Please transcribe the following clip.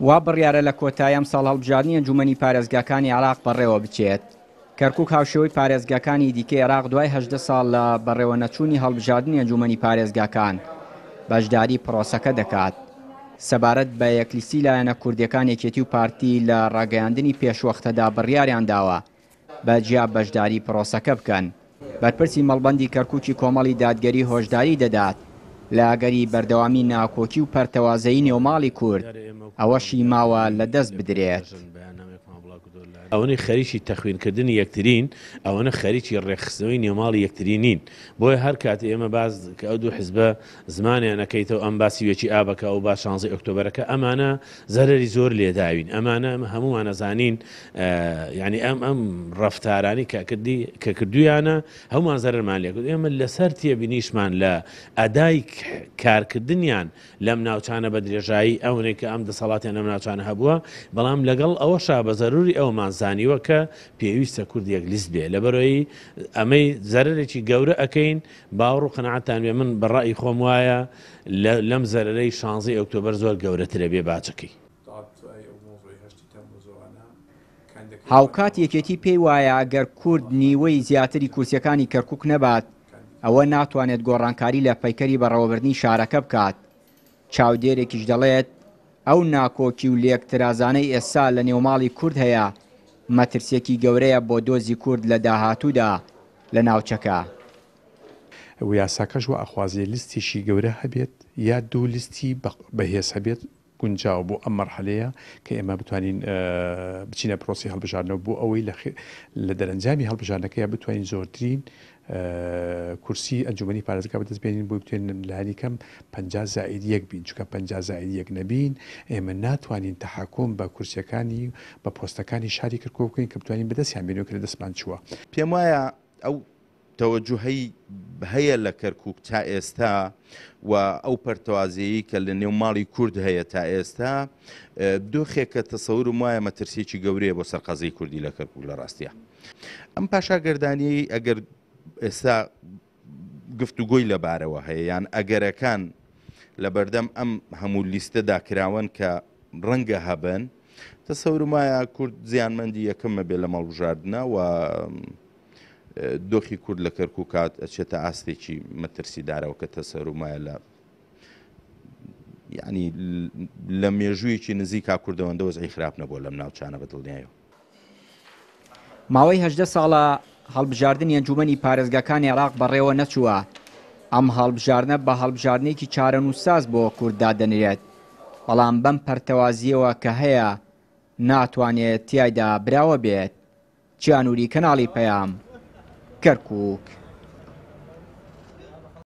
وا بڕیارە لە کۆتایی ئەمساڵ هەڵبژاردنی ئەنجوومەنی پارێزگاکانی عێراق بەڕێوەبچێت. کەرکوک هاوشێوەی پارێزگاکانی دیکەی عێراق دوای 18 ساڵ لە بەڕێوەنەچوونی هەڵبژاردنی ئەنجوومەنی پارێزگاکان بەشداری پرۆسەکە دەکات. سەبارەت بە یەکلیستی لایەنە کوردییەکان یەکێتی و پارتی لە ڕاگەیاندنی پێشوەختەدا بڕیاریانداوە بە جیا بەشداری پرۆسەکە بکەن. بەرپرسی مەڵبەندی کەرکوکی کۆمەڵی دادگەری هۆشداری دەدات لە ئەگەری بەردەوامی ناکۆکی و پەرتەوازەیی نێوماڵی کورد، ئەوەشی ماوە لەدەست بدرێت. ئەوەنەی خەریکی تەخوینکردنی یەکترین، ئەوەنە خەریکی ڕێکخستنەوەی نێوماڵی یەکتری نین. بۆیە هەر کاتێ ئێمە باس کە ئەو دوو حزبە زمانیان ئەکەیتەوە ئەم باسی یەکی ئاب ئەکا ئەو باس شانزەی ئۆکتۆبەر ئەکا ئەمانە زەرەری زۆر لێداوین ئەمانە ئەمە هەموومان ئەزانین یعنی ئەم ئەم ڕەفتارانی کە کردی کە کردویانە هەموومان زەرەرمان لێکرد ئێمە لەسەر تێبینیشمان لە ئەدای کارکردنیان لەم ناوچانە بە درێژایی ئەونەی کە ئەم دەسەڵاتیان لەم ناوچانە هەبووە بەڵام لەگەڵ ئەوەشا بە زەروری ئەومان زانیوە کە پێویستە کورد یەک لیست بێ لەبەرەوەی ئەمەی زەرەرێکی گەورە ئەکەین باوەڕ و قەناعەتتان بێ من بە ڕەئی خۆم وایە لەم زەرەرەی شانزەی ئۆکتۆبەر زۆر گەورەترە بێ باجەکەی. هاوکات یەکێتی پێی وایە ئەگەر کورد نیوەی زیاتری کورسیەکانی کەرکوک نەبات ئەوە ناتوانێت گۆڕانکاری لە پەیکەری بەڕێوەبردنی شارەکە بکات، چاودێرێکیش دەڵێت ئەو ناکۆکی و لێکترازانەی ئێستا لە نێوماڵی کورد هەیە مەترسیەکی گەورەیە بۆ دۆزی کورد لە داهاتوودا لە ناوچەکە. و یاساکەش وا ئەخوازێ لیستێکی گەورە هەبێت یا دوو لیستی بەهێز هەبێت گونجاوە بۆ ئەم مەرحەلەیە کە ئێمە بتوانین بچینە پرۆسەی هەڵبژاردنەوە بۆ ئەوەی لە دەرەنجامی هەڵبژاردنەکەیا بتوانین زۆرترین کورسی ئەنجومەنی پارێزگا بەدەست بێنین بۆی بتوانین لانی کەم 50 زائید یەک بین چونکە 50 زائید یەک نەبین ئێمە ناتوانین تەحەکوم بە کورسیەکانی بە پۆستەکانی شاری کەرکوک بکەین کە بتوانین بەدەستیان بێنین کە لە دەستمان چووە. پێم وایە ئەو تەوەجوهەی هەیە لە کەرکوک تا ئێستا و ئەو پەرتەوازەیی کە لە نێو ماڵی کورد هەیە تا ئێستا دۆخێکە تەسەورم وایە مەترسیەکی گەورەیە بۆ سەر قەزیەی کوردی لە کەرکوک لە ڕاستیا ئەم پاشاگەردانیەی ئەگەر ئێستا گفتوگۆی لەبارەوە هەیە یان ئەگەرەکان لەبەردەم ئەم هەموو لیستەدا کراوەن کە ڕەنگە هەبن تەسەورم وایە کورد زیانمەندی یەکەمە بێ لەم هەڵبژاردنە و دۆخی کورد لە کەرکوکات ئەچێتە ئاستێکی مەترسیدارەوە کە تەسەورم وایە لە یعنی لە مێژوویەکی نزیکا کوردەوەندە وەزعی خراپ نەبووە لەم ناوچانە بە دڵنیایەوە. ماوەی 18 ساڵە هەڵبژاردنی ئەنجومەنی پارێزگاکانی عێراق بەڕێوە نەچووە، ئەم هەڵبژاردنە بە هەڵبژاردنێکی چارەنووسساز بۆ کورد دادەنرێت، بەڵام بەم پەرتەوازییەوە کە هەیە ناتوانێت تیایدا براوە بێت. چیانوری کەناڵی پەیام، کەرکوک.